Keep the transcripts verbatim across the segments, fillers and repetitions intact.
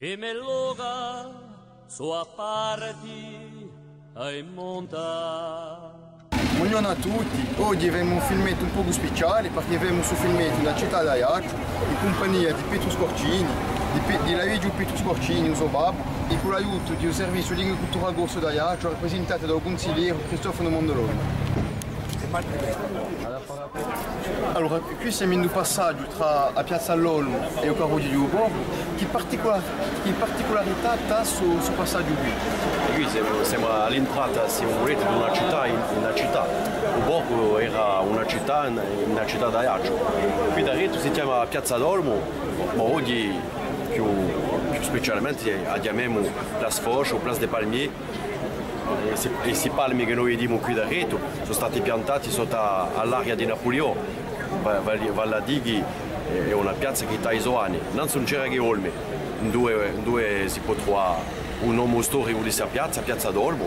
I me loca sò à parti à i monta. Bonghjornu à tutti, oghje avemu un filmettu un pocu speciale, perchè avemu stu filmettu in a cità d'Aiacciu, in cumpagnia di Petru Scorcini, di Pe-, di l'avighju Petru Scorcini, u so babbu, è cù l'aiutu di u Serviziu Lingua è Cultura Corsu d'Aiacciu, raprisintatu da u cunsiglieru Cristofanu Mondoloni. Allora, quì semu in u passaghju trà a piazza à l'Olmu è u carrughju di u Borgu. Chì particula-, chì particularità t'hà stu, stu passaghju quì? Quì semu, semu à l'intrata, s'è vo vulete, d'una cità in, in a cità. U Borgu era una cità in, in a cità d'Aiacciu. Quì daretu si chjama Piazza d'Olmu, ma oghje più, più specialmente a chjamemu Place Foch o Place des Palmiers. È sti, è sti palmi chì no vidimu quì daretu sò stati piantati sottu à, à l'aria di Napuliò, va-, vale, vale à dì chì hè, hè una piazza chì t'hà i so anni. Nanzu ùn c'era chè olmi, induve, induve si pò truvà u nomu storicu di sta piazza, Piazza d'Olmu,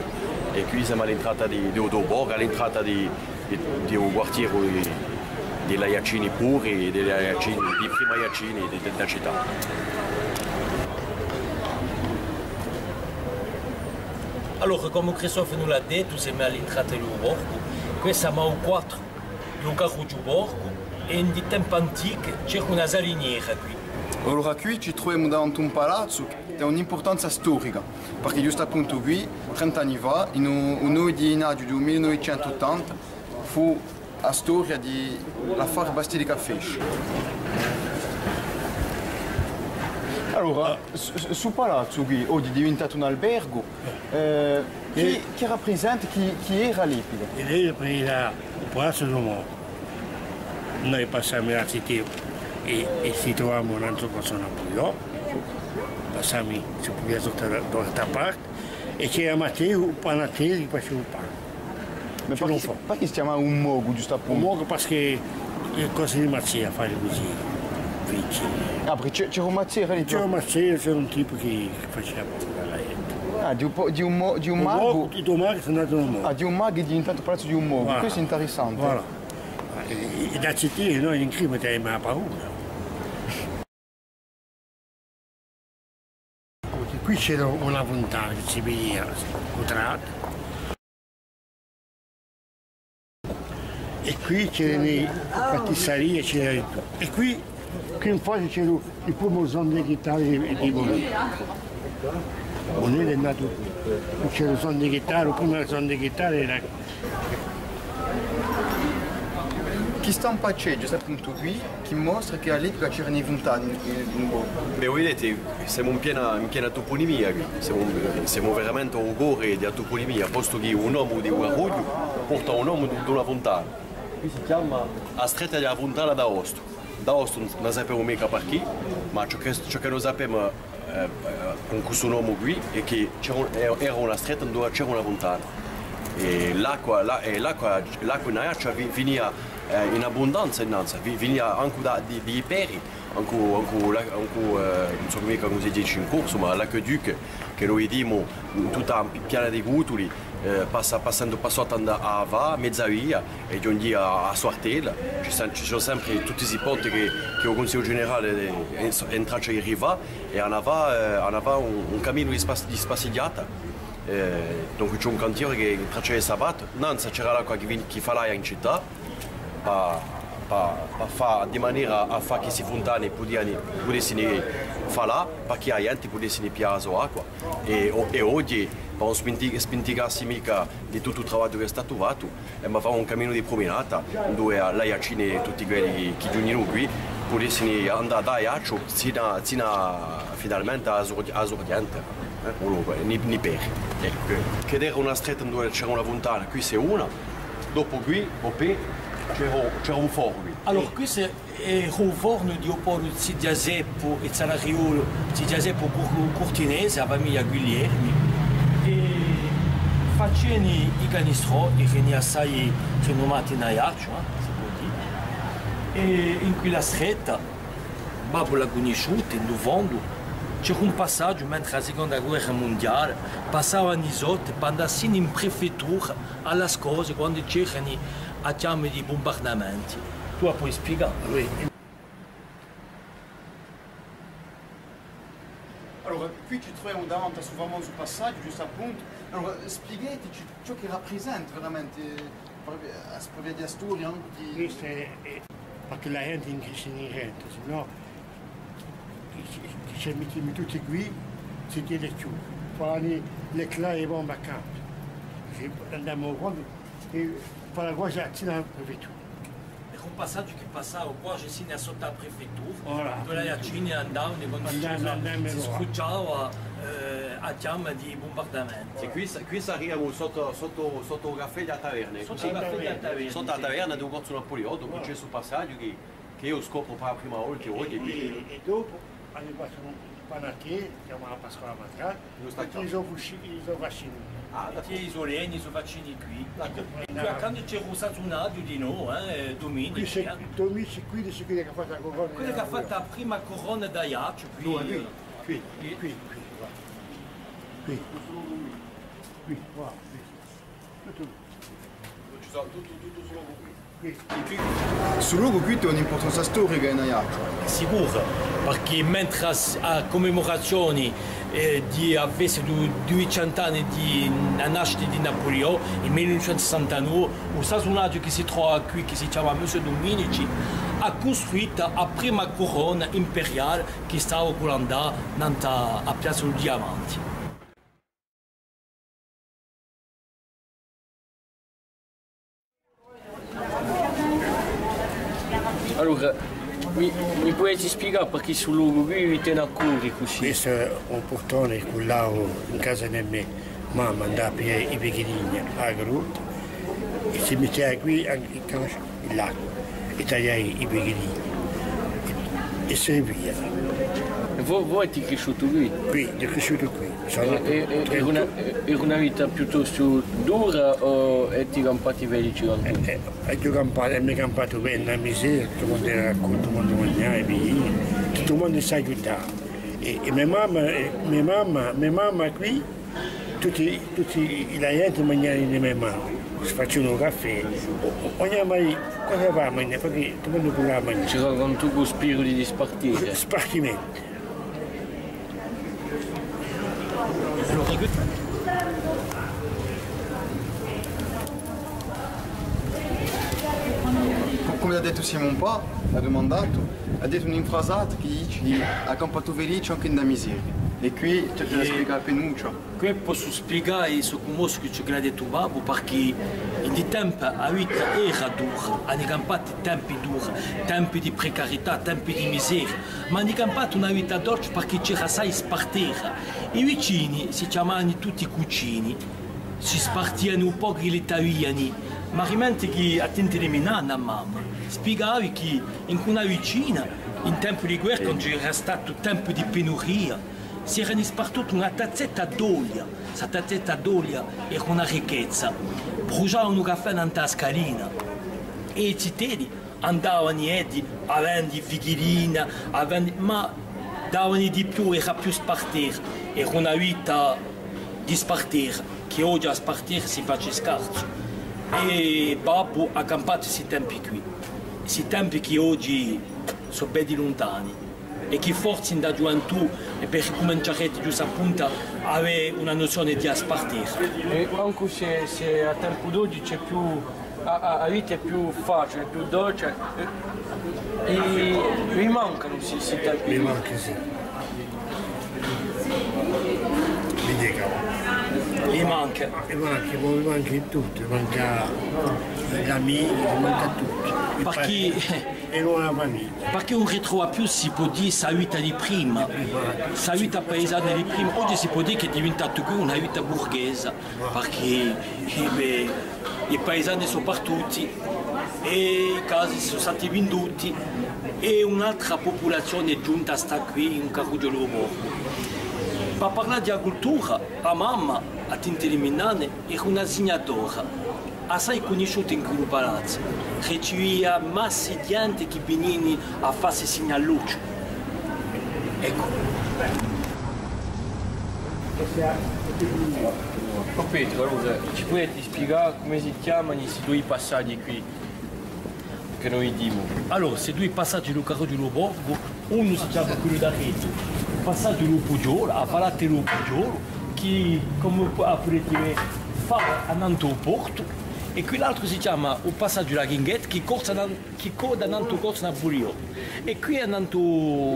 è quì semu à l'intrata di, di u Borgu, à l'intrata di, di, di u quartieru di, di l'Aiaccini puru, di l'Aiaccini, di i primi Aiaccini di, di, di a cità. Allora, comu Cristofanu l'hà dettu, semu à l'intrata di u Borgu. Quì semu à u quattru di u carrughju Borgu, è in i tempi antichi c'era una saliniera quì. Allora, quì ci truvemu davanti à un palazzu chì hà un'impurtanza storica, perchè ghjustu appuntu quì, trenta anni fà, in u, u nove di ghjennaghju di u mille novecentu ottanta, fù a storia di l'affare Bastilica Fesch. Allora, s-, s-, stu palazzu quì, oghje hè diventatu un albergu, eh, chì, chì raprisenta, chì, chì era à l'epica? Ed era u palazzu di u Borgu. Noi passemu da a cità è, è si truvemu nanzu à u Corsu Napuliò, passemu, si pò dì, sottu da, da l'altra parte, è c'era Matteu, u panatteru chì facia u pane. Ma perchè si chjamava u Mogu, ghjustu appuntu? U Mogu, perchè hè cosa di mazzera fà cusì, vicinu. Ah, perchè c'era, c'era un mazzera lì? C'era un mazzera, c'era un tipu chì, chì facia pane à a ghjente. Ah, di un po-, di un mo-, di un magu? Di un magu, sò andatu à u Mogu. Ah, di un magu hè diventatu u palazzu di un Mogu. Voilà. Questu hè interessante. Voilà. È, è da zitè noi in Crema avemu a paura. Quì c'era una funtana chì si vidia u trattu. È quì c'era a pasticceria, c'era tuttu. È quì, quì in faccia c'era u primu salone di ghitara di, di Bonelli. Bonelli hè natu, quì c'era u salone di ghitara, u primu salone di ghitara era Chì stampa ci hè, ghjustu appuntu quì, chì mostra chì à l'epica c'eranu i funtani in, in u Borgu? Bè, vo videte, semu in piena, in piena tupunimia quì, semu, semu veramente à u core di a tupunimia, postu chì u nomu di u carrughju porta u nomu d'una funtana. Quì si chjama a stretta di a Funtana d'Aostu. D'Aostu ùn, ùn sapemu micca parchì, ma ciò chì, ciò chì no sapemu eh, eh, cù stu nomu quì, hè chì c'era un, eh, era una stretta induva c'era una funtana. È l'acqua, la, è l'acqua, l'acqua in Aiacciu vi-, vinia, eh, in abbundanza innanzi, vi-, vinia ancu da, di, di i peri, ancu, ancu la, ancu, eh, ùn sò micca cumu si dici in corsu, ma l'acqueduc, chì no vidimu in tutta a pi-, piana di Cutuli, eh, passa, passendu pà sottu à Avà, Mezzavia, è ghjunghjia à, à Suartella. Ci sò, ci sò sempre tutti sti ponti chì, chì u Cunsigliu Generale hè, hè in traccia di rifà, è anu da fà, eh, anu da fà un, un caminu di spas-, di spassighjata. Eh, dunque ci hè un cantieru chì hè in traccia di stà fattu. Nanzu c'era l'acqua chì vin-, chì falaia in cità, pà, pà, pà fà di manera à fà chì sti funtani pudiani, pudessini falà, pà chì a ghjenti pudessini piglià a so acqua. È o-, è oghje, pà ùn spinti-, spinticassi micca di tuttu u travagliu chì hè statu fattu, emu da fà un caminu di pruminata, induve l'Aiaccini è tutti quelli chì ghjunghjinu quì, pudessini andà da Aiacciu sinu à, sinu à, finalmente à a Sur-, à a Surghjente, eh, o locu, eh, Ni-, Niperi. Eccu. Chì era una stretta induve c'era una funtana, quì ci hè una, dopu quì, o pè, c'era, c'era un foru quì. Allora, quì ci hè Hè u fornu di u poveru zì Ghjaseppu, è zalariolu, zì Ghjaseppu Cur-, Curtinesi, a famiglia Guglielmi, è faciani i canistrò, chì erani assai rinumati in Aiacciu, eh, si pò dì. È in quilla stretta, babbu l'hà cunnisciuta, in u fondu, c'era un passaghju, mentre a siconda guerra mundiale, passavani sottu, pà andà sinu in prefettura, à l'ascosi, quandu c'erani a chjama di bumbardamenti. Tù a poi spiegà? Oui. Allora, quì ci truvemu davanti à stu famosu passaghju, ghjustu à puntu. Allora, spiegateci ciò chì raprisenta veramente, eh, a storia ancu di... Questa hè, hè perchè a ghjente ùn si ne rende, sinnò chì, chì, chì ci mettimu tutti quì, si tiene chjusu. Quandu l'è claru, bon, ma campa. Sì, andemu quandu, è pà a cosa ci n'ha... Hè un passaghju chì passava quasi sinu à sottu à a prefettura, voilà, induve l'Aiaccini andavanu quandu si scrucciava, eh, a chjama di bumbardamentu. È quì, quì sariamu sottu, sottu, sottu u caffè di a taverna, sottu u caffè di a taverna, sottu à a taverna di u corsu Napuliottu, chì ci hè stu passaghju chì, chì eiu scopru pà a prima volta oghje. È, è, è dopu anu fattu un panatier, chjamatu Pasquale Matrà, è chì i sò fascini. Ah, d'accordu. È chì i sò legni, i sò fascini quì. D'accordu. È quì accantu ci hè u sazunaghju dinò, eh, Dominici, eh. Dominici, quì, hè quellu chì hà fattu a corona. Quellu chì hà fattu a prima corona d'Aiacciu, quì. Quì, quì, quì, quì, quì. Quì, quì, quì. Tuttu. Ci sò tuttu, tuttu stu locu quì. Stu locu quì hà un'impurtanza storica in Aiacciu. Sicuru, perchè mentre à a cummemurazioni, eh, di a festa di, di duicentu anni di a nascita di Napuliò, in mille novecentu sessantanove, u sazunaghju chì si trova quì, chì si chjama Monsieur Dominici, hà custruitu a prima curona imperiale chì stava culandà nant'à a piazza di u Diamanti. Allora, mi, mi pudeti spiegà perchè stu locu quì vi teni à cori cusì? Questu hè un purtone chì cullava in casa di me mamma, andava à piglià i pichidini à a grotta, è si mettia quì ancu in cascia l'acqua, è tagliava i pichidini, è, è servia. È vo, vo seti crisciutu quì? Quì, sò crisciutu quì. È, è, è, era una, era una vita piuttostu dura o aveti campatu felici cun tuttu? Eh, eh, aghju campatu, aghju campatu bè in a miseria, tuttu u mondu era raccoltu, tuttu u mondu manghjava, tuttu u mondu s'aiutava. È, è me mamma, è me mamma, me mamma quì, tutti, tutti i, a ghjente manghjava di me mamma, si facia u caffè, o, o, ogni mai, cosa fà à manghjà, perchè tuttu u mondu vuleva manghjà. Ci sò cun tuttu u spiritu di spartì. Spartimentu. Cum'è hà dettu Simon Pà, hà dumandatu, hà dettu un'infrasata chì dici, hà campatu felice ancu in a miseria. È quì ci hè da spiegà appinuccia. Quì possu spiegà, è sò cummossu chì ciò ch'ellu hà dettu babbu, perchè in i tempi a vita era dura, anu campatu tempi duri, tempi di precarità, tempi di miseria, ma anu campatu una vita dolce perchè c'era assai spartera. I vicini si chjamavanu tutti cucini, si spartianu u pocu ch'elli t'avianu, ma rimenti chì à tinti di me nanna, mamma, spiegavi chì incù una vicina, in tempu di guerra, quandu c'era statu tempu di pinuria, s'eranu spartuti una tazzetta d'oliu, sta tazzetta d'oliu era una ricchezza, brusgiavanu u caffè nant'à a scalina, è i zitelli andavanu eddi à vendi fichidina, à vendi, ma davanu di più, era più spartera, era una vita di spartera, chì oghje a spartera si face scarsu. È babbu hà campatu sti tempi quì, sti tempi chì oghje sò beddi luntani. È chì forse in a ghjuventù, è per ricuminciareti ghjustu à puntu à avè una nuzione di a spartera. È ancu s'è, s'è à tempu d'oghje ci hè più, a, a, a vita hè più faciule, hè più dolce, eh, è vi mancanu sti, sti tempi? Mi manca, sì. Mi dicu. Mi manca. Mi manca, mi manca tuttu, mi manca l'amichi, mi manca tuttu. Perchè è una famiglia. Perchè ùn ritrova più, si pò dì, sta vita di prima, sta vita paisana di prima. Oghje si pò dì chì hè diventata quì una vita burghesa, perchè, eh bè, i paisani sò partuti, è i casi sò stati vinduti, è un'altra pupulazione hè ghjunta à stà quì in Carrughju di u Borgu. Pà parlà di a cultura, a mamma, à tinti di me nanna, era una signatora, assai cunnisciuta in quellu palazzu, ricivia masse di ghjenti chì viniani à fassi signà l'ochju. Eccu. O Petru, allora, ci pudeti spiegà cumu si chjamanu sti dui passaghji quì? Chì no vidimu. Allora, sti dui passaghji di u Carrughju di u Borgu, unu si chjama quellu daretu, Passaghju di u Pughjolu, a falata di u Pughjolu, chì, cum'è pu-, a pudeti vede, fà annantu à u portu, è quill'altru si chjama u passaghju di a Ghinghetta, chì corse annan-, chì coda annantu à u Corsu Napulione. È quì annantu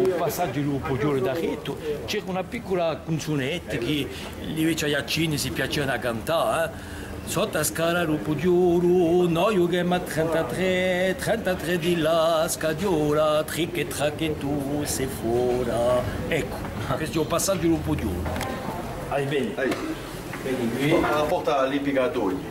à u passaghju di u Pughjolu daretu, c'era una piccula cunzunetta chì i vechji aiaccini si piacianu à cantà, eh. Sottu à a scala di u Pughjolu, noi ghjuchemu à trentatrè, trentatrè di la scagliola, tric è trac è tù sì fora. Eccu, questu hè u passaghju di u Pughjolu. Vai bè. Ehi. Vedi quì. Par rapport à l'epica d'oghji.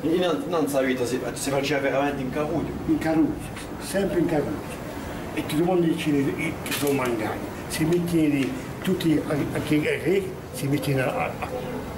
Innanzu, innanzu a vita si, si facia veramente in carrughju. In carrughju, sempre in carrughju. È tuttu u mondu dicia chì, chì sò mancati. Si mettiani tutti à, à, à, si mettiani à, à,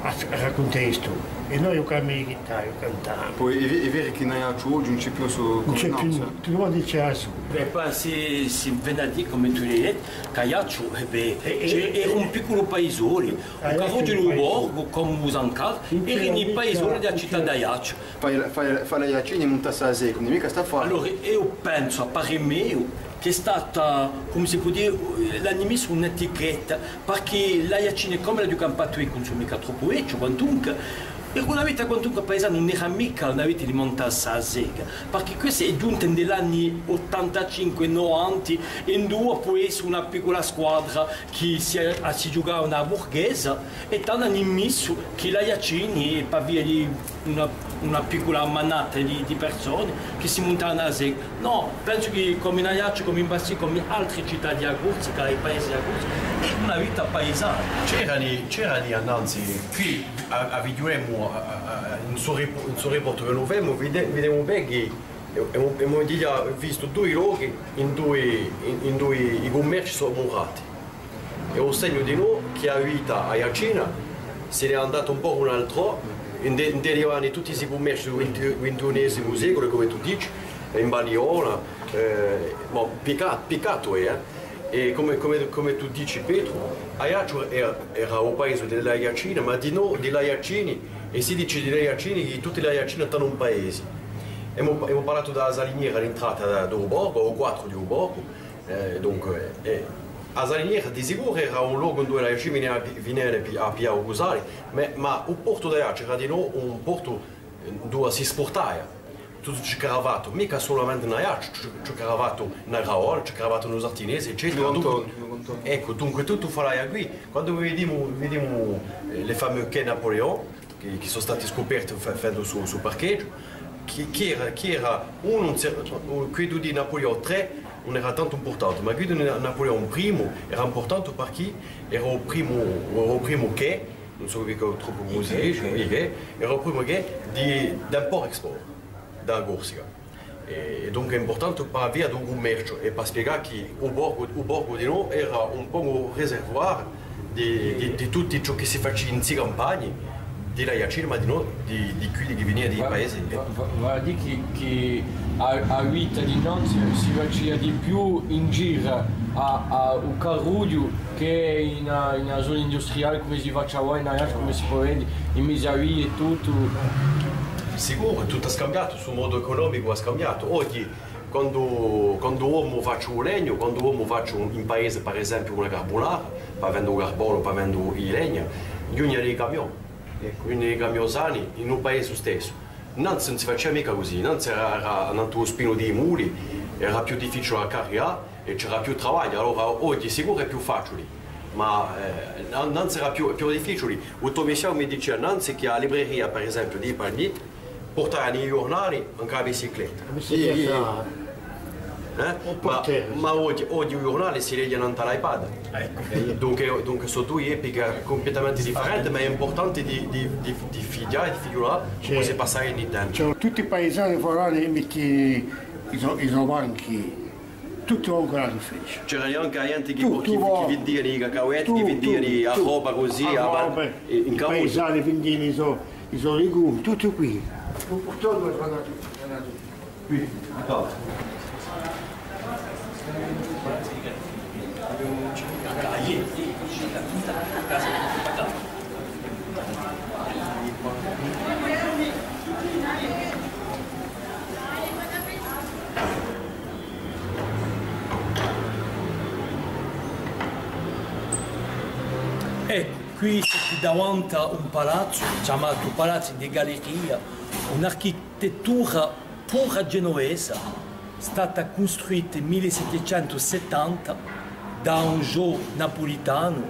à, à raccuntà storie. È noi ghjucavamu à a ghitara, cantavamu. Poi hè ve-, hè vera chì in Aiacciu oghji ùn ci hè più stu... Ùn ci hè più, tuttu u mondu dicia sò. È po si, si veni à dì, cum'è tù l'hai dettu, chì Aiacciu, eh bè, eh, eh, era un picculu paisone, eh, u carrughju di u Borgu, cum'è u San Carlu, erani i paisoni di a cità d'Aiacciu. Fà, fà, fà l'Aiaccini muntassi a Seca, ùn hè micca st'affare. Allora, eiu pensu, à parè meiu, chì hè stata, cum'è si pò dì, l'ani missu un'etichetta, parchì l'Aiaccini, cum'è l'aghju campatu eiu, chì ùn sò micca troppu vechju, quantunque, era una vita quantunque paisana, ùn era micca una vita di muntassi a Seca, parchì quessa hè ghjunta in l'ani ottantacinque, novanta, induva pò essa una piccula squadra chì si, si ghjucava à a burghesa, è tandu ani missu chì l'Aiaccini, par via di una, una piccula manata di, di persone chì si muntavani à a Seca. Nò, pensu chì cum'è in Aiacciu, cum'è in Bastia, cum'è in altri cità di a Corsica, i paesi di a Corsica, hè una vita paisana. C'erani, c'erani annanzi, quì a, a vidimu, a, a, a, in stu ripu-, in stu riportu chì no femu, vide-, vidimu bè chì emu, emu, emu dighjà vistu dui lochi induve, in, induve i cummerci sò murati. Hè un segnu dinò chì a vita aiaccina si n'hè andata un pocu in altrò, indè, indè i vani tutti sti cummerci di u vinti-, vintiunesimu seculu, cum'è tù dici, in Baliona, eh, bon, picca-, piccatu hè, eh. È cum'è, cum'è, cum'è tù dici, Petru, Aiacciu era, era u paese di l'Aiaccini, ma dinò di l'Aiaccini, è si dici di l'Aiaccini chì tutti l'Aiaccini t'ani un paese. Emu, emu parlatu di a saliniera à l'intrata di, di u Borgu, o quattru di u Borgu, Eh, dunque, eh, a saliniera di sicuru era un locu induve l'Aiaccini vinia à pi-, vinia à pi-, à piglià u sali, ma, ma u portu d'Aiacciu era dinò un portu, eh, induve si spurtava tuttu ciò ch'era fattu, micca solamente in Aiacciu, ciò, ciò ch'era fattu in Agravone, ciò ch'era fattu in u Sartinese, eccetera. Dunque, eccu, dunque tuttu falava quì. Quandu vidimu, vidimu, eh, les fameux quais Napoléon, chì, chì sò stati scuperti fa-, fendu stu, stu parcheghju, chì, chì era, chì era unu, ùn si-, u-, quiddu di Napulione trè ùn era tantu impurtanti, ma quiddu di Na-, Napulione primu era impurtanti parchì era u primu, u primu quai, ùn sò micca troppu cumu si dici, quai, era u primu quai di, d'import-export da Corsica. È, è dunque hè impurtanti par via di u cummerciu è par spiegà chì u Borgu, u Borgu dinò era un pocu un réservoir di, di, di tuttu ciò chì si facia in sti campagni, di l'Aiaccini, ma dinò di, di quelli chì vinia di i paesi. Vale à dì chì, chì a, a vita d'innanzi si facia di più in giru à, à u carrughju chè in a, in a zona industriale, cum'è si face avà in Aiacciu, cum'è si pò vede, in mezu à e vie è tuttu. Sicuru, tuttu hà scambiatu, stu modu ecunomicu hà scambiatu. Oghji, quandu, quandu omu faci u legnu, quandu omu faci in paese, par esempiu, una carbunara, pà vende u carbonu, pà vende i legni, ghjunghjini i camiò. Eccu. Ghjunghjini i camiò sani in u paese stessu. Nanzi ùn si facia micca cusì, nanzi era, era nantu à u spinu di i muli, era più difficiuli à carrià, è c'era più travagliu, allora oghji sicuru hè più faciuli, ma, eh, an-, nanzi era più, più difficiuli. U to missiavu mi dicia nanzi chì à a libreria, par esempiu, di i Palmitti, purtavani i ghjurnali ancu à a bicicletta. A bicicletta. Iè, iè. Eh? Ma, ma oghji, oghji i ghjurnali si leghjini nant'à l'iPad. Eccu. Dunque, dunque sò dui epichi cumplettamenti differenti, ma hè impurtanti di, di, di, di fighjà è di fighjulà cumu si passava in i tempi. Cioè, tutti i paisani furani metti i so, i so banchi. Tuttu ancora si fece. C'era ancu a ghjenti chì, chì, chì vindiani i cacavetti, chì vindiani a roba cusì, a roba, in carrughju. I paisani vindiani i so, i so legumi, tuttu quì. U purtone era natu, era natu quì. Eccu, quì site davanti à un palazzu, chjamatu Palazzu di Galleria, un'architettura pura genuvesa, stata custruita in mille settecentu settanta da un ghjovanu napulitanu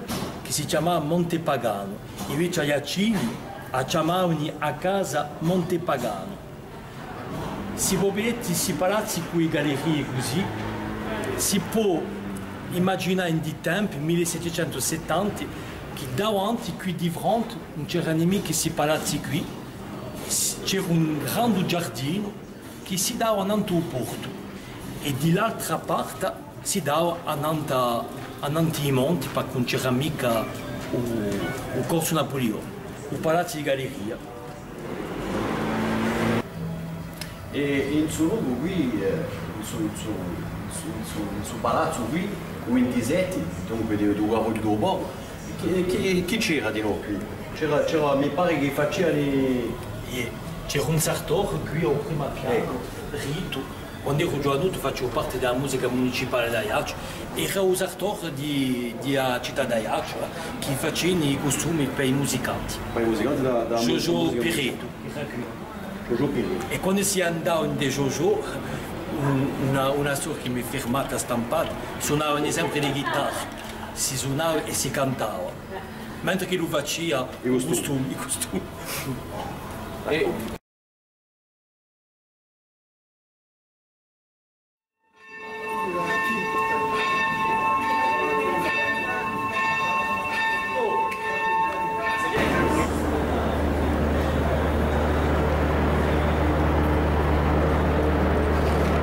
chì si chjamava Montepagano, è invece Aiaccini a chjamavani a casa Montepagano. Sì vo videti sti palazzi cù e gallerie cusì, si pò imaginà in di tempi, mille settecentu settanta, chì davanti, quì di fronte, ùn c'erani micca sti palazzi quì, s-, c'era un grandu ghjardinu chì si dava annantu à u portu, è di l'altra parti si dava annantu à, annantu à i monti, perchè ùn c'era micca u, u Corsu Napulione, u Palazzu di Galleria. È, è in stu locu quì, eh, in stu, in stu, in stu, in stu, in stu palazzu quì, u vintisette, dunque, di, di u carrughju di u Borgu, chì, chì, chì c'era dinò quì? C'era, c'era, mi pare chì faciani... Iè, c'era un sartoru quì à u primu pianu, eccu, rittu. Quand'eru ghjuvanottu faciu parti di a musica municipali d'Aiacciu, era u sartoru di, di a cità d'Aiacciu, eh, chì faciani i custumi pè i musicanti. Pè i musicanti da, da Jojo Pirettu. Jojo Pirettu. È quandu si andava in di Jojo, un, una, una sorta chì m'hè firmata stampata, sunavani sempri e ghitarre, si sunava è si cantava, mentri ch'ellu facia i custumi, i custumi. È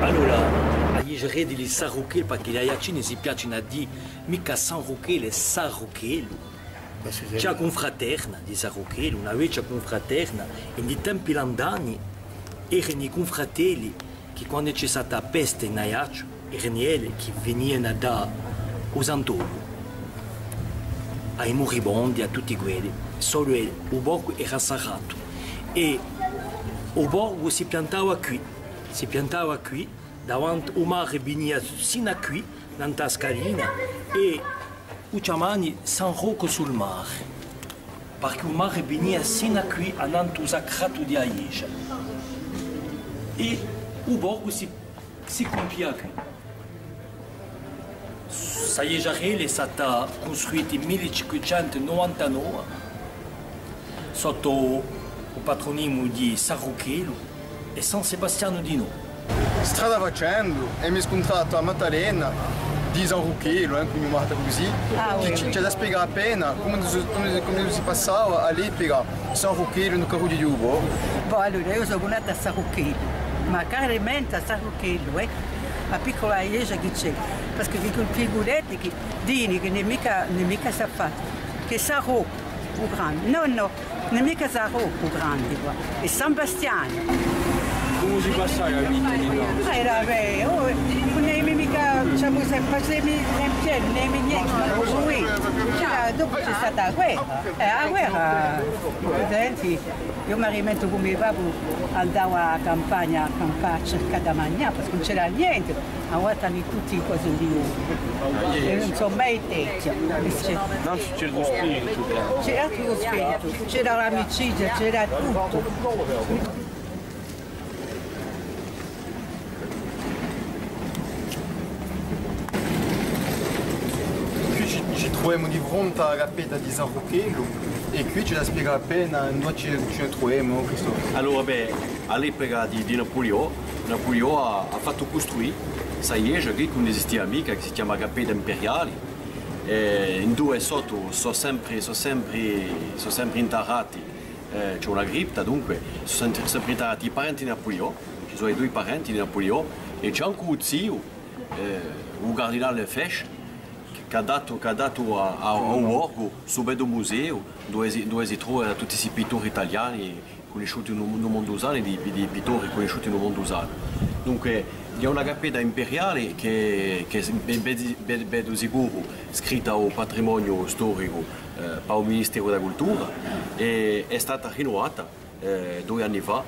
Allora, aghju da dì San Ruchellu, perchè l'Aiaccini si piacini à dì micca San Ruchellu, hè San Ruchellu. Ci hè a cunfraterna di San Ruchellu, una vechja cunfraterna, è in i tempi landani erani i cunfratelli chì quandu ci hè stata a pesta in Aiacciu, erani elli chì viniani à dà u sant'oliu à i muribondi, à tutti quelli. Solu elli, u borgu era sarratu. È u borgu si piantava quì, si piantava quì, davanti, u mari vinia sinu à quì, nant'à a scalina, è u chjamani San Roccu sul Mari, parchì u mari vinia sinu à quì, annantu à u sacratu di a ghjesgia. È u borgu si, si cumpia quì. Sta ghjesgia hè stata custruita in mille cinquecentu novantanove, sottu u patrunimu di San Ruchellu è San Sebastianu dinò. Strada facendu, emu scuntratu à Maddalena di San Ruchellu, eh, cugnummata cusì, chì ci, ci hà da spiegà appena cumu si, cumu, cumu si passava à l'epica San Ruchellu in u carrughju di u Borgu. Bò, allora, eiu socu nata à San Ruchellu, ma caramente à San Ruchellu, eh, a piccula ghjesgia chì ci hè, perchè figu-, figureti chì dì chì ùn hè micca, ùn hè micca st'affare, chì San Roccu u Grandu, nò, nò, ùn hè micca San Roccu u Grandu quì, hè San Bastianu. Cumu si passava a vita di novu? Ah, era, bè, oh, ùn avemi micca, dicemu, s'è faciami in piedi, ùn avemi nienti, ma cusì, c'era, dopu ci hè stata a guerra, eh, a guerra, senti, eiu mi rimentu cù me babbu andava à a campagna à campà à circà da magnà, perchè ùn c'era nienti. Avà t'ani tutti i cosi di u... È ùn sò mai tecchja. Nò, c'era u spiritu, però. C'era ancu u spiritu, c'era l'amicizia, c'era tuttu. Quì ci, ci truvemu di fronte à a cappedda di San Ruchellu, è quì ci la spiega appena induve ci, ci ne truvemu, Cristoforo. Allora, bè, à l'epica di, di Napuliò, Napuliò hà, hà fattu custruì sta ghjesgia quì, chì ùn esistia micca, chì si chjama Cappedda Imperiali, è induve sottu sò sempri, sò sempri, sò sempri intarrati, eh, ci hè una cripta, dunque, sò sempri, sempri intarrati i parenti di Napuliò, ci sò i dui parenti di Napuliò, è ci hè ancu u ziu, eh, u cardinale Fesch, chì hà datu, chì hà datu à, à, à u Borgu stu beddu museu, induve si, induve si trova tutti sti pittori taliani, cunnisciuti in u, in u mondu sanu, di, di pittori cunnisciuti in u mondu sanu. Dunque, hè una cappedda imperiale chì, chì hè be-, be-, be-, beddu sicuru scritta à u patrimoniu storicu, eh, pà u Ministeru di a Cultura, è hè stata rinnuvata, eh, dui anni fà,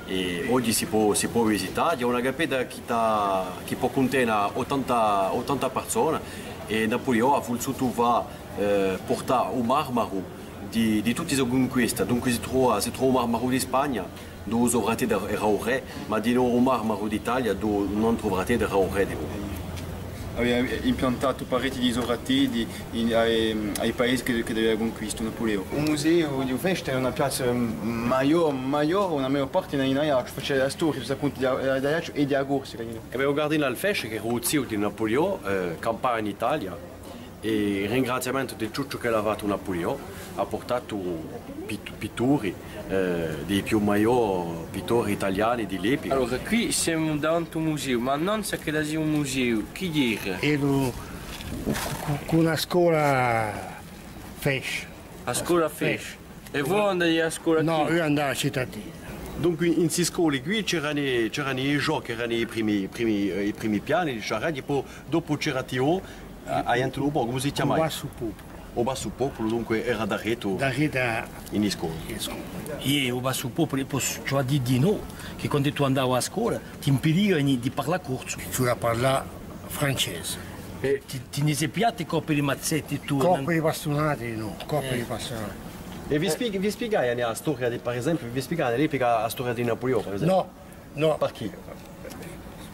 è oghji si pò, si pò visità. Hè una cappedda chì t'hà, chì pò cuntena ottanta, ottanta parsoni, è Napuliò hà vulsutu fà eh, purtà u marmaru di, di tutti i so cunquista. Dunque si trova, si trova u marmaru di Spagna, duv'è u so fratellu era u rè, ma dinò u marmaru d'Italia, duv'è un antru fratellu era u rè dinò. Avia impiantatu parechji di i so fratelli in, à, à i paesi chì, chì avia cunquistu Napulione. U museu di u Fèsciu hè una piazza maiò, maiò, una maiò parte in, in Aiacciu, face a storia, appuntu, di, di Aiacciu è di a Corsica, dinò. È bè, u cardinale Fesch, chì era u ziu di Napulione, eh, campava in Italia, è in ringraziamentu di tuttu ciò ch'ellu hà fattu Napulione, hà purtatu pit-, pitturi, eh, di i più maiò pittori italiani di l'epica. Allora, quì simu davanti à un museu, ma innanzu ch'ellu sia un museu, chì era? Era cù, cù, cù una scola Fesch. A scola Fesch. È voi andate à a scola quì? Nò, eiu andava à a citadina. Dunque, in, in sti scoli quì c'eranu, c'eranu i ghjò, chì eranu i primi, i primi, eh, i primi piani, diceraghju, po dopu c'era Tio, eh, a ghjente di u Borgu, cumu si chjamava? U Bassu Populu. U Bassu Populu, dunque, era daretu. Daretu à in i scoli. Eiu, u Bassu Populu, possu dì di nò, chì quandu tù andavi à a scola, t'impidianu di parlà corsu. Ci vole à parlà francese. È ti, ti ne sè pigliatu colpi di mazzetti tù? Colpi di bastunati, nò, colpi di bastunati. È vi spie-, vi spiegavanu a storia di, per esempiu, vi spiegavanu à l'epica a storia di Napulione, per esempiu? Nò, nò. Perchè?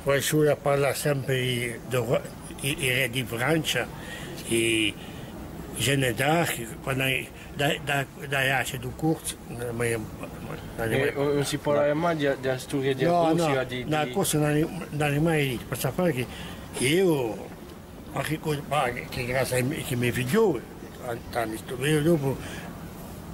Poi ci vole à parlà sempre di, di, di, di Francia, è Jeanne d'Arc, quandu Da, da, da Aiacciu, di Corsica, ùn, ùn, ùn si parla mai di, di a storia di a Corsica, di, di... Nò, nò, a Corsica ùn l'hà, ùn l'hà mai dettu, per sapè chì, chì eiu, ma chì cosa, ma chì, chì grazia à i me, chì i me figlioli, tantu, tantu, eiu dopu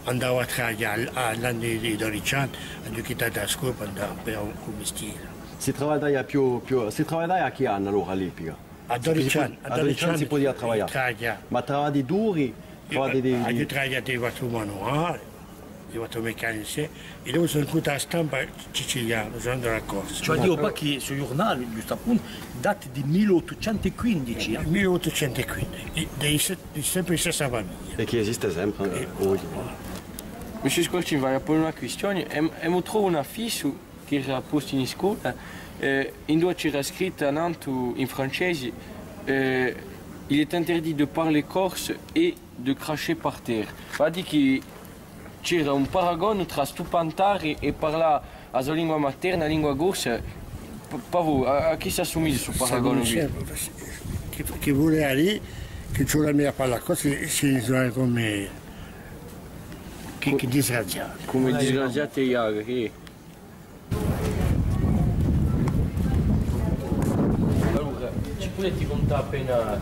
andava à travaglià à, à l'anni di, di dodeci anni, aghju quittatu a scola per andà à fà un, un mistieru. Si travagliava più, più, si travagliava à chì anni allora à l'epica? À dodeci anni, à dodeci anni si pudia travaglià. Travaglià. Ma travagli duri, travagli di, di... Eiu aghju travagliatu, aghju fattu u manuale, aghju fattu u meccanicu, è dopu sò venutu à a stampa siciliana, sò andatu à a Corsica. Ci hè da dì, perchè stu ghjurnale, ghjustu appuntu, data di mille ottucentu quindici, eh? Mille ottucentu quindici, è, hè se-, hè sempre a stessa famiglia. È chì esiste sempre, eh, oghje. Monsieur Squarcini, v'aghju à pone una quistione. Emu, emu trovu un affissu chì era postu in scola, eh, induve c'era scrittu annantu in francese, eh, il est interdit de parler corse et de cracher par terre. Vale à dì chì c'era un paragone trà stupantari è parlà a so lingua materna, a lingua corsa. P-, pà voi, à, à chì s'assumiglia stu paragone quì? Chì, chì vulia dì chì ci vole à parlà corsu, si, si, cum'è, chì, chì disgraziati. Cum'è disgraziati, chì Allora, ci pudeti cuntà appena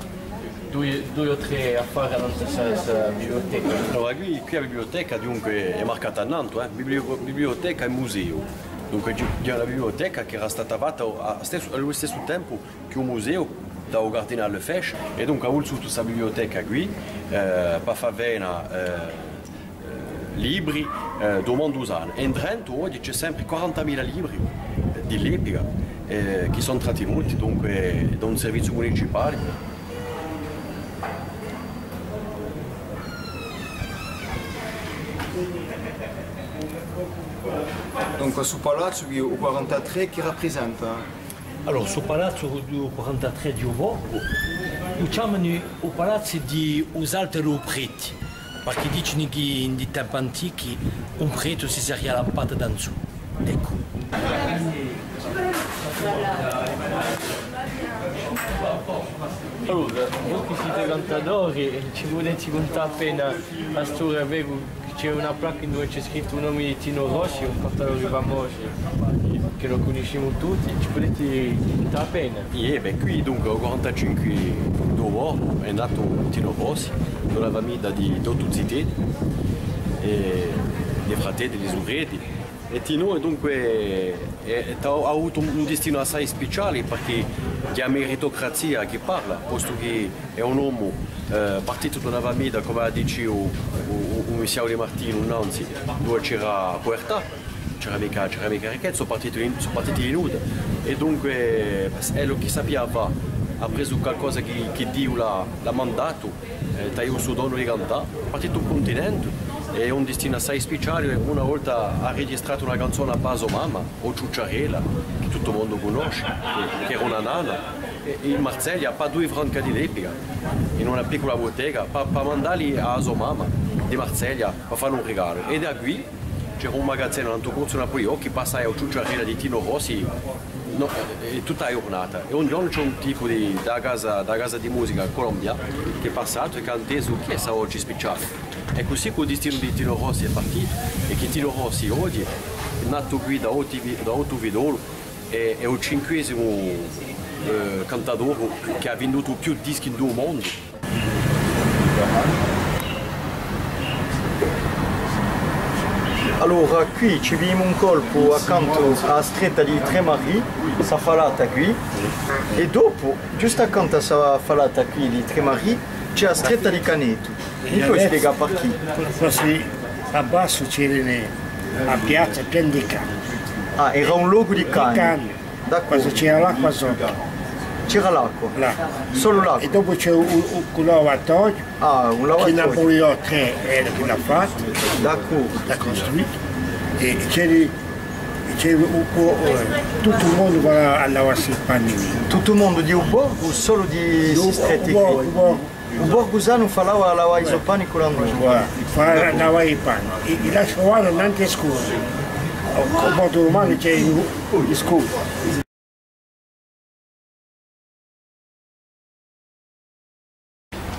dui, dui o trè affari annantu à sta, sta biblioteca? Allora, quì, quì a biblioteca, dunque, hè marcata annantu, eh, biblio-, biblioteca è museu. Dunque, ci, ci hè una biblioteca chì era stata fatta à, à stessu, à u stessu tempu chì u museu da u cardinale Fesch, è dunque hà vulsutu sta biblioteca quì, eh, pà fà vena, eh, eh, libri, eh, di u mondu sanu. È indrentu oghje ci hè sempre quarantamila libri, eh, di l'epica, eh, chì sò intrattenuti, dunque, da un serviziu municipale. Dunque, stu palazzu quì, u quarantatrè, chì raprisenta? Allora, stu palazzu di u quarantatrè di u Borgu, u chjamanu u palazzu di u saltu di u preti, perchè dicenu chì in i tempi antichi un pretu si saria lampatu da in sù. Eccu. Allora, voi chì site cantadori, ci pudeti cuntà appena a storia, vecu Ci hè una placca induve ci hè scrittu u nome di Tino Rossi, un cantadore famosu, chì, chì u cunniscimu tutti, ci pudeti cuntà appena? Iè, bè, quì, dunque, u quarantacinque di u Borgu hè natu Tino Rossi, da una famiglia di, d'ottu zitelli, è di fratelli, di surelli. È Tino, dunque, hè, hà, hà avutu un, un destinu assai speciale, perchè hè a meritocrazia chì parla, postu chì hè un omu, eh, partitu da una famiglia, cum'è hà dictu u, u, u, u missiavu di Martinu nanzi, induve c'era puvertà, c'era micca, c'era micca ricchezza, sò partiti di, sò partiti di nudda. È dunque, ellu chì sapia fà, hà presu qualcosa chì, chì Diu l'hà, l'hà mandatu, eh, t'aghju stu donu di cantà, partitu in cuntinentu, è un destinu assai speciale, una volta hà registratu una canzona pà a so mamma, O Ciucciarella, chì tuttu u mondu cunnosce, chì, chì era una nana, È in Marseglia, pà dui franchi di l'epica, in una piccula buttega, pà, pà mandalli à a so mamma di Marseglia, pà fà un rigalu. È da quì c'era un magazinu, tantu corsu Napuliò, chì passava a ciucciarina di Tino Rossi, nò, è, è tutta a ghjurnata. È un ghjornu c'hè un tipu di, da casa, da casa di musica Columbia, chì hè passatu è chì hà intesu: chì hè sta voce speciale? Hè cusì chì u distinu di Tino Rossi hè partutu, è chì Tino Rossi oghje hè natu quì da ottu, da ottu fiddoli, è, hè u cinquesimu, eh, cantadori chì hà vindutu più dischi in u mondu. Allora, quì ci vidimu un colpu accantu à a stretta di Tremarie, sta falata quì, è dopu, ghjustu accantu à sta falata quì di Tremarie, c'hè a stretta di Canetu. Mi poi spiegà parchì? Cusì, à bassu c'era a piazza piena di cani. Ah, era un locu di cani. Di cani. D'accordu. Quandu c'era l'acqua sottu. C'era l'acqua? Là. Solu l'acqua? È dopu c'hè un, un, un lavatoghju. Ah, un lavatoghju. Chì Napuliò trè era chì l'hà fattu. D'accordu. L'hà custruitu. È c'era, c'era un, un, eh, tuttu u mondu chì andava à lavassi i panni. Tuttu u mondu di u borgu o solu di sti stretti quì? U borgu, u borgu. U borgu sanu falava à lavà i so panni cù l'annoru. Voilà, fà lavà i panni. È, è lasciavanu nantu à e scole. Cum'è dumani ci hè i, i scoli.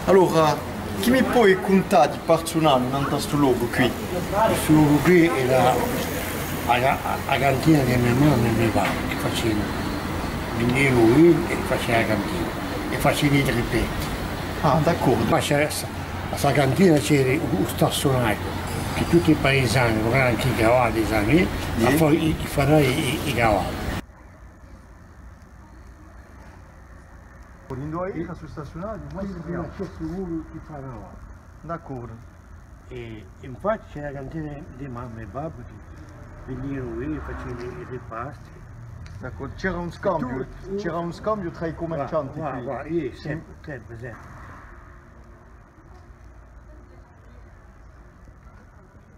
Allora, chì mi poi cuntà di parsunale nantu à stu locu quì? Stu locu quì era a, a, a cantina di me mamma è me babbu, chì facianu, vindianu u vinu è facianu a cantina, è facianu i trippetti. Ah, d'accordu. Ma c'era sta, a sta cantina c'era u, u stazzunaghju, chì tutti i paisani, i cavalli, i, i, i fanai, i, i cavalli. Induve era stu stazzunaghju? Quì prima c'era stu muru chì falava. D'accordu. È infatti c'era a cantina di mamma è babbu, chì vindianu u vinu, facianu i, i ripasti. D'accordu. C'era un scambiu, c'era un scambiu trà i cummercianti quì. Voilà, voilà, iè, sempre, sempre, sempre.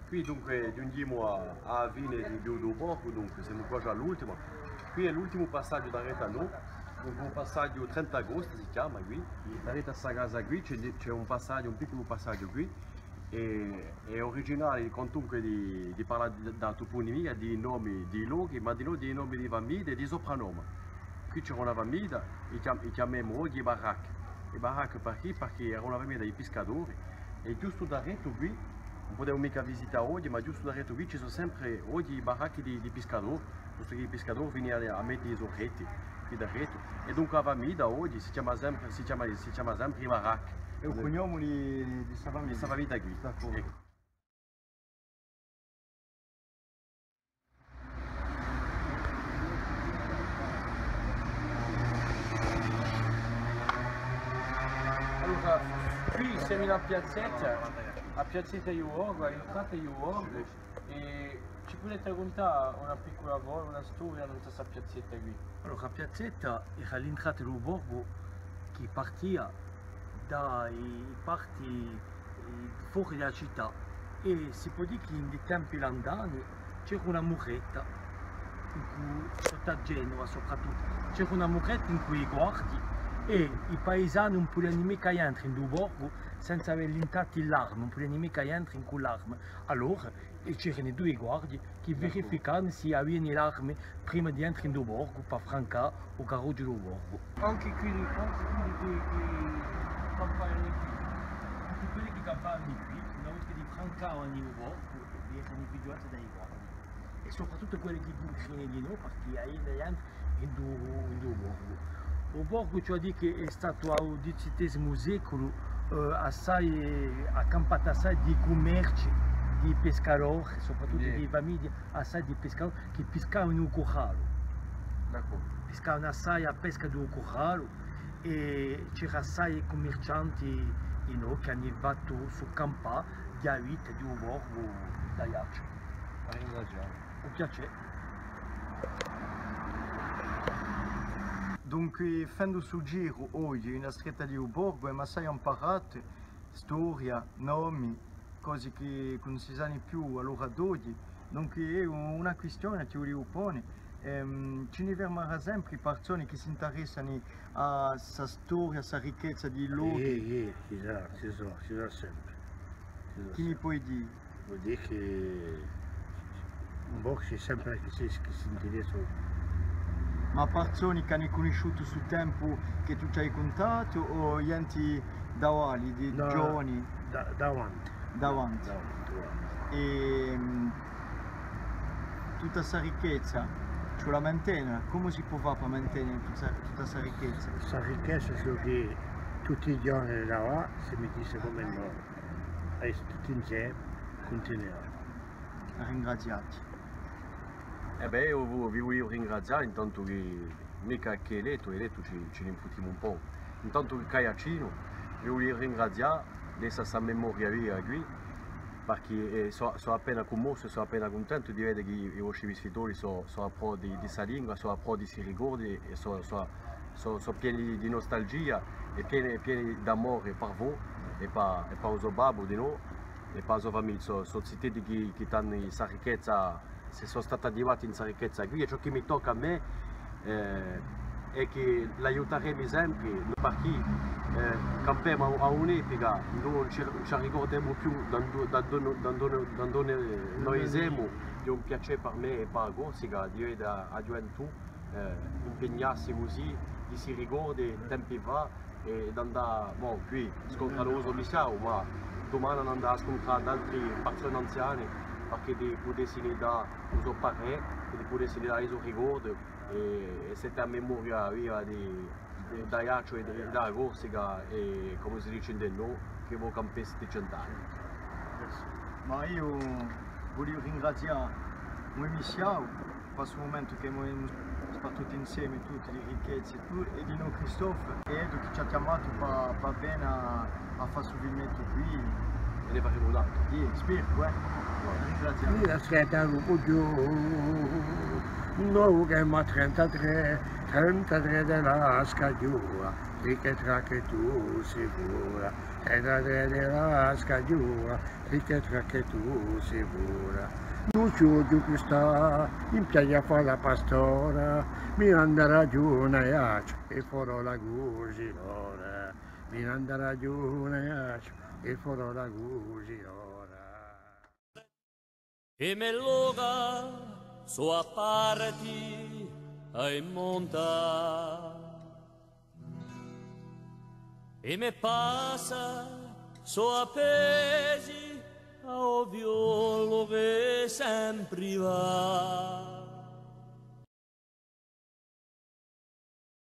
Quì, dunque, ghjunghjimu à, à a fine di, di u borgu, dunque, simu quasi à l'ultimu. Quì hè l'ultimu passaghju daretu à noi, dunque, un passaghju Trenta Agostu si chjama quì. Daretu à sta casa quì ci hè, ci hè un passaghju, un picculu passaghju quì, è, hè uriginale, quantunque, di, di parlà di, di a tupunimia, di i nomi di i lochi, ma dinò di i nomi di i famiddi è di i sopranomi. Quì c'era una famidda, i chjam-, i chjamemu oghje i Baracchi. I Baracchi parchì? Parchì era una famidda di piscadori, è ghjustu daretu quì, ùn pudemu micca visità oghje, ma ghjustu daretu quì ci sò sempre oghje i baracchi di, di piscadori, postu chì i piscadori vinianu à, à mette i so reti quì daretu, è dunque a famidda oghje si chjama sempre, si chjama, si chjama sempre i Baracchi. Hè u cugnomu di, di sta famidda? Di sta famidda quì. D'accordu. Eccu. Allora, quì simu in a piazzetta, a piazzetta di u borgu, à l'intrata di u borgu, è ci pudete raccuntà una piccula vo-, una storia nant'à sta piazzetta quì? Allora, a piazzetta era à l'intrata di u borgu chì partia da i parti, eh, fora di a cità, è si pò dì chì in i tempi landani c'era una muretta, in cui, sottu à Genova soprattuttu, c'era una muretta incù i guardii, è i paisani ùn pudiani micca entre in u borgu senza avè lintatu l'arma, ùn pudiani micca entre incù l'arma. Allora, è c'erani dui guardii chì verificavani s'aviani l'armi prima di entre in u borgu, pà francà u carrughju di u borgu. Ancu quelli, ancu quelli chì, chì campavani quì, ancu quelli chì campavani quì, una volta chì francavani u borgu, erani pigliati da i guardii. È soprattuttu quelli chì cuntruvani dinò, parchì avia da entre in u, in u borgu. U borgu, ci hè da dì chì hè statu à u diciassettesimu seculu, eh, assai, hà campatu assai di cummerci, di piscadori, soprattuttu di famiddi, assai di piscadori chì piscavani u curallu. D'accordu. Piscavani assai a pesca di u curallu è c'era assai cummercianti dinò chì ani fattu sù campà di a vita di u borgu d'Aiacciu. Arrivederci. Un piacè. Dunque, fendu stu giru oghje in a stretta di u borgu, emu assai amparatu, storia, nomi, cosi chì ùn si sani più à l'ora d'oghje. Dunque, hè una quistione chì vuliu pone, Ehm, ci ne fermarà sempri parsoni chì s'interessani à sta storia, à sta ricchezza di i lochi. Iè, iè, ci sarà, ci sarà, ci sarà sempri. Ci sarà sempri. Chì mi poi dì? Vole dì chì un pocu ci hè sempri chì si, chì s'interessa. Ma parsoni chì ani cunnisciutu stu tempu chì tù ci ai cuntatu o ghjenti d'avali, di giovani? Nò, da, d'avanti. D'avanti. D'avanti, guarda. È, mm, tutta sta ricchezza ci vole à mantena, cumu si pò fà per mantena tutta, tutta sta ricchezza? Sta ricchezza hè chì tutti i ghjorni di lavà, si mi dici cum'è noi, è tutti inseme cuntinuà. Ringraziati. Eh bè, eiu vi, vi vulia ringrazià, intantu chì micca chì elettu, elettu ci, ci ne imputtimu un pocu. Intantu chì ci hè Cinu, vi vulia ringrazià d'essa sta memoria viva quì, perchè, eh, sò, sò appena cummossu è sò appena cuntentu di vede chì i, i vostri visitatori sò, sò à prò di, di sta lingua, sò à prò di sti ricordi è sò, sò, sò, sò pieni di, di nustalgia è pieni, pieni d'amore per voi è per, è per u so babbu di noi è per a so famiglia. Sò, sò ziteddi chì, chì t'ani sta ricchezza, si sò stati addivati in sta ricchezza quì, è ciò chì mi tocca à mè, eh, hè chì l'aiutaremi sempri, perchè, eh, campemu à, à un'epica, ùn ci, ùn ci arricurdemu più da, da, da, da, da, da, da noi semu, hè un piacè per mè è per a Corsica di vede a, a ghjuventù, eh, impegnassi cusì, di sti ricordi, tempi fà, è d'andà, bon, quì scontranu u so missiavu, ma dumani andà à scuntrà d'altri parsoni anziani, perchè ti pudessini dà u so parè, chì ti pudessini dà i so ricordi, è, è site a memoria viva di, di, d'Aiacciu è di, di a Corsica, è, cum'è si dici ind'è noi, chì vo campessiti cent'anni. Ma eiu vuliu ringrazià u missiavu, per stu mumentu chì emu, emu spartutu inseme tutti li ricchezzi è tù, è dinò Christophe, è Edu chì ci hà chjamatu pà, pà vene à, à fà stu filmettu quì. È ne faremu un altru. Iè, speru, eh. Ringraziu. Mì a scheda u bughju, novu ch'emu à trentatrè, trentatrè di la scaghjura, ricca è tracca è tù sicura, trentatrè di la scaghjura, ricca è tracca è tù sicura. Ùn ci vogliu più stà in piaghja à fà la pastora, mi n'andarà ghjù in Aiacciu è farò la cucinora. Mi n'andarà ghjù in Aiacciu è farò la cucinora. I me loca sò à parti à i monta. I me passa sò appesi à u violu chì sempri và.